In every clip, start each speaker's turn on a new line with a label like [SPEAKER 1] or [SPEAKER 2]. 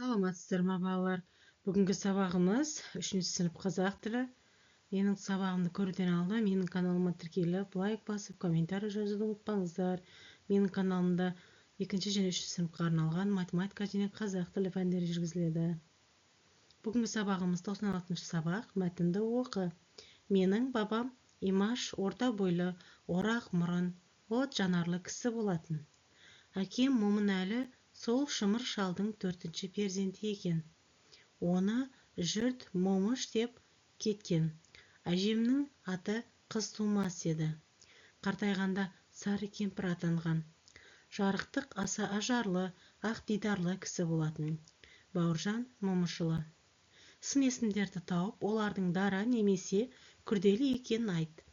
[SPEAKER 1] Саламатсыздар ма, балалар? Бүгінгі сабағымыз үшінші сынып қазақ тілі. Менің сабағымды көруден алдын менің каналыма тіркеліп, лайк басып, комментарий жазуды ұмытпаңыздар. Менің каналымда екінші және үшінші сыныпқа арналған математика және қазақ тілі пәндері жүргізіледі. Бүгінгі сабағымыз 96 сабақ, мәтінді оқы. Менің бабам Имаш орта бойлы, орақ мұрын, от жанарлы кісі болатын. Әкем Момынәлі сол Шымыр шалдың төртінші перзенті екен. Оны жұрт Момыш деп кеткен. Әжемнің аты Қыз тумас еді. Қартайғанда Сары кемпір атанған. Жарықтық аса ажарлы, ақ дидарлы кісі болатын. Бауыржан Момышұлы. Сын есімдерді тауып, олардың дара немесе күрделі екенін айт.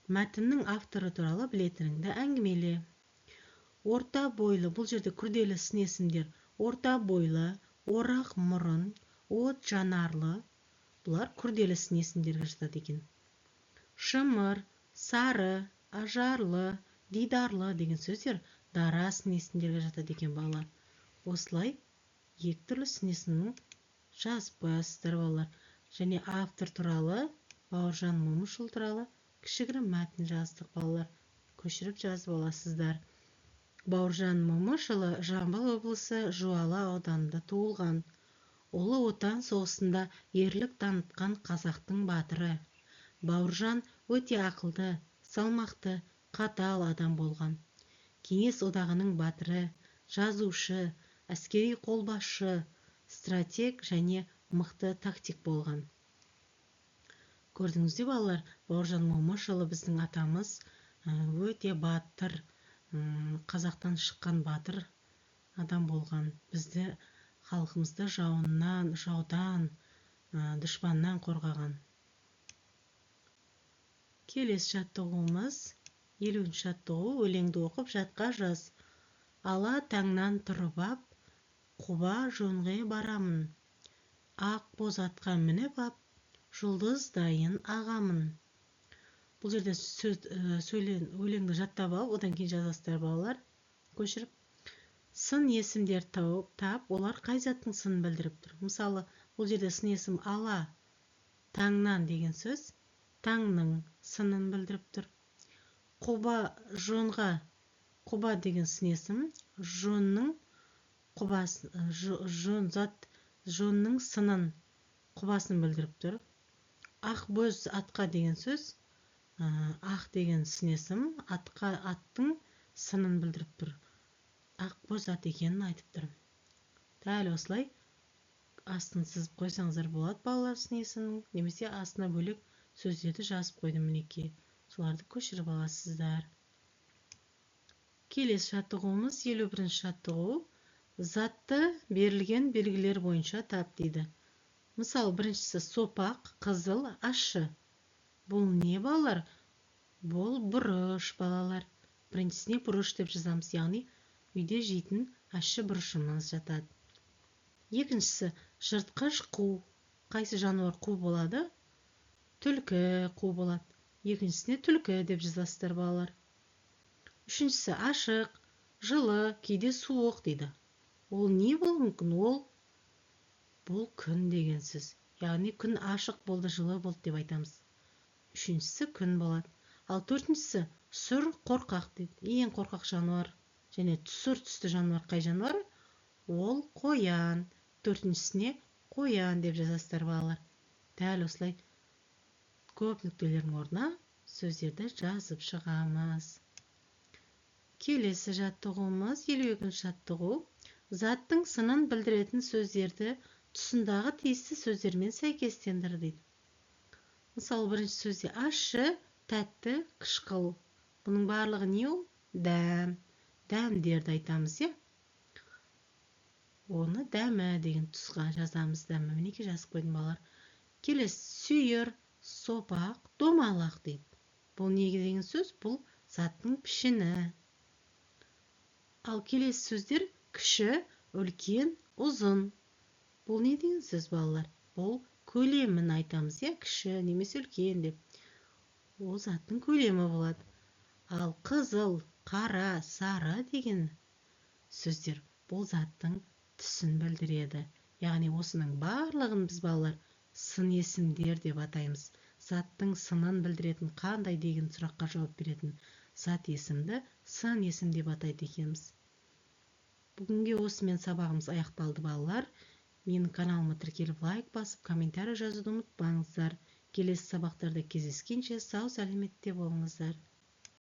[SPEAKER 1] Мәтіннің авторы туралы білетініңді әңгімеле. Орта бойлы, бұл жерде күрделі сын есімдер. Орта бойлы, орақ мұрын, от жанарлы, бұлар күрделі сын есімдерге жатады екен. Шымыр, сары, ажарлы, дидарлы деген сөздер дара сын есімдерге жатады екен, балалар. Осылай екі түрлі сын есімнің жазып қоясыздар, балалар. Және автор туралы, Бауыржан Момышұлы туралы кішігірім мәтін жаздық, балалар. Көшіріп жазып аласыздар. Бауыржан Момышұлы Жамбыл облысы Жуалы ауданында туылған. Ұлы Отан соғысында ерлік танытқан қазақтың батыры. Бауыржан өте ақылды, салмақты, қатал адам болған. Кеңес одағының батыры, жазушы, әскери қолбасшы, стратег және мықты тактик болған. Көрдіңіз бе, балалар, Бауыржан Момышұлы біздің атамыз, өте батыр, қазақтан шыққан батыр адам болған. Бізді, халқымызды жауынан, жаудан, дұшпаннан қорғаған. Келесі жаттығуымыз, 50 жаттығу, өлеңді оқып жатқа жаз. Ала таңнан тұрып ап, қуба жонға барамын. Ақ боз атқа мініп ап, жұлдыздайын ағамын. Бұл жерде өлеңді жаттап алып, одан кейін жазасыздар, балалар, көшіріп. Сын есімдер тауып, тап, олар қай заттың сынын білдіріп тұр. Мысалы, бұл жерде сын есім ала таңнан деген сөз таңның сынын білдіріп тұр. Құба жонға, құба деген сын есім жонның құбасын, жон зат, жонның сынын, құбасын білдіріп тұр. Ақ боз атқа деген сөз, ақ деген сын есім атқа, аттың сынын білдіріп тұр. Ақ боз ат екенін айтып тұр. Дәл осылай астын сызып қойсаңыздар болады, балалар, сын есімнің, немесе астына бөлек сөздерді жазып қойдым мінекей. Соларды көшіріп аласыздар. Келесі жаттығуымыз 51 жаттығу. Затты берілген белгілер бойынша тап дейді. Мысалы, біріншісі сопақ, қызыл, ащы. Бұл не, балалар? Бұл бұрыш, балалар. Біріншісіне бұрыш деп жазамыз, яғни үйде жейтін ащы бұрышымыз жатады. Екіншісі жыртқыш қу. Қайсы жануар қу болады? Түлкі қу болады. Екіншісіне түлкі деп жазасыздар, балалар. Үшіншісі ашық, жылы, кейде суық дейді. Ол не болуы мүмкін? Ол бұл күн деген сөз. Яғни күн ашық болды, жылы болды деп айтамыз. Үшіншісі күн болады. Ал төртіншісі сұр қорқақ дейді. Ең қорқақ жануар және сұр түсті жануар қай жануар? Ол қоян. Төртіншісіне қоян деп жазасыздар, балалар. Дәл осылай көп нүктелердің орнына сөздерді жазып шығамыз. Келесі жаттығуымыз 52 жаттығу. Заттың сынын білдіретін сөздерді тұсындағы тиісті сөздермен сәйкестендір дейді. Мысалы, бірінші сөзде ащы, тәтті, қышқыл. Бұның барлығы не ол? Дәм. Дәмдерді айтамыз, иә? Оны дәмі деген тұсқа жазамыз, дәмі. Мінекей жазып қойдым, балалар. Келесі сүйір, сопақ, домалақ дейді. Бұл не деген сөз? Бұл заттың пішіні. Ал келесі сөздер кіші, үлкен, ұзын. Бұл не деген сөз, балалар? Бұл көлемін айтамыз, иә? Кіші немесе үлкен деп. Ол заттың көлемі болады. Ал қызыл, қара, сары деген сөздер бұл заттың түсін білдіреді. Яғни осының барлығын біз, балалар, сын есімдер деп атаймыз. Заттың сынын білдіретін, қандай деген сұраққа жауап беретін зат есімді сын есім деп атайды екенбіз. Бүгінге осымен сабағымыз аяқталды, балалар. Менің каналыма тіркеліп, лайк басып, комментарий жазуды ұмытпаңыздар. Келесі сабақтарда кездескенше сау сәлеметте болыңыздар.